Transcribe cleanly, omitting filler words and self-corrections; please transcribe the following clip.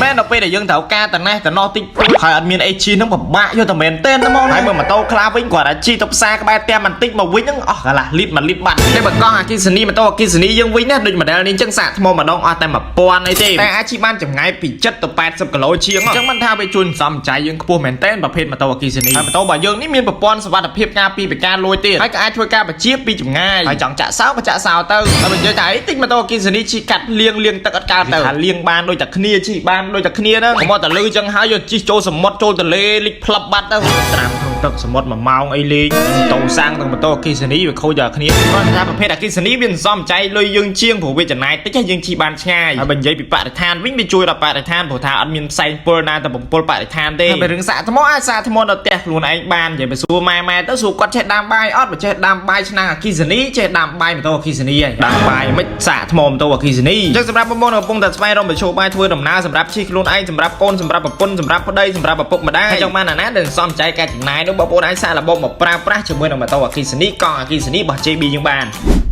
មែនដល់ពេលដែលយើងត្រូវការតណេះតណោះតិចតួចហើយអត់មានអីជិះហ្នឹងពិបាកយកតែមែនទេហ្មងហើយមើលម៉ូតូខ្លះវិញគាត់តែជិះទៅផ្សារក្បែរផ្ទះបន្តិចមកវិញហ្នឹងអស់កន្លះលីត្រ1លីត្របាត់តែបើកង់អគ្គិសនីម៉ូតូអគ្គិសនីយើងវិញណាដូច model នេះអញ្ចឹងសាកថ្មម្ដងអស់តែ1000អីទេតែអាចជិះបានចម្ងាយពី70ទៅ80គីឡូជាងអញ្ចឹងមិនថាវាជួយសំចៃយើងខ្ពស់មែនទែនប្រភេទម៉ូតូអគ្គិសនីហើយម៉ូតូរបស់យើងនេះមានប្រព័ន្ធសុវត្ថិភាពការពារពីការលួចទៀតហើយក៏អាចធ្វើការបញ្ជាពីចម្ងាយហើយចង់ចាក់សោក៏ចាក់សោទៅហើយបើនិយាយថាអីតិចម៉ូតូអគ្គិសនីជិះកាត់លៀងលៀងទឹកអត់កើតទៅថាលៀងបានដូចតែគ្នាជិះបានដូចតែគ្នាហ្នឹងកុំមកតែលឺចឹងហើយយកជិះចូលសមុទ្រចូលទន្លេលិចផ្លឹបបាត់ទៅត្រាំក្នុងទឹកសមុទ្រ1ម៉ោងអីលេងម៉ូតូសាំងទាំងម៉ូតូអគ្គិសនីវាខូចដល់គ្នាគាត់ថាប្រភេទអគ្គិសនីវាសំចៃលុយយើងជាងព្រោះវាចំណាយតិចហើយយើងជិះបានឆ្ងាយហើយបើនិយាយពីបរិស្ថានវិញវាជួយដល់បរិស្ថានព្រោះថាអត់មានផ្សែងពុលណាទៅបំពុលបរិស្ថានទេហើយបើរឿងសាកថ្មអាចសាកថ្មដល់ផ្ទះខ្លួនឯងបាននិយាយទៅសួរម៉ែម៉ែទៅសួរគាត់ចេះដាំបាយអត់បើចេះដាំបាយឆ្នាំងអគ្គិសនីចេះដាំបាយម៉ូតូអគ្គិសនីហើយដាំបាយមិនសាកថ្មម៉ូតូអគ្គិសនីអញ្ចឹងសម្រាប់បងប្អូនកំពុងតែស្វែងរកមធ្យោបាយធ្វើដំណើរសម្រាប់ជិះខ្លួនឯងសម្រាប់កូនសម្រាប់ប្រពន្ធសម្រាប់ប្តីសម្រាប់ឪពុកម្ដាយហើយចង់បានអាណាដែលសំចៃការចំណាយនោះបងប្អូនអាចសាកល្បងមកប្រើប្រាស់ជាមួយនឹងម៉ូតូអគ្គិសនីកង់អគ្គិសនីរបស់ JB យើងបាន។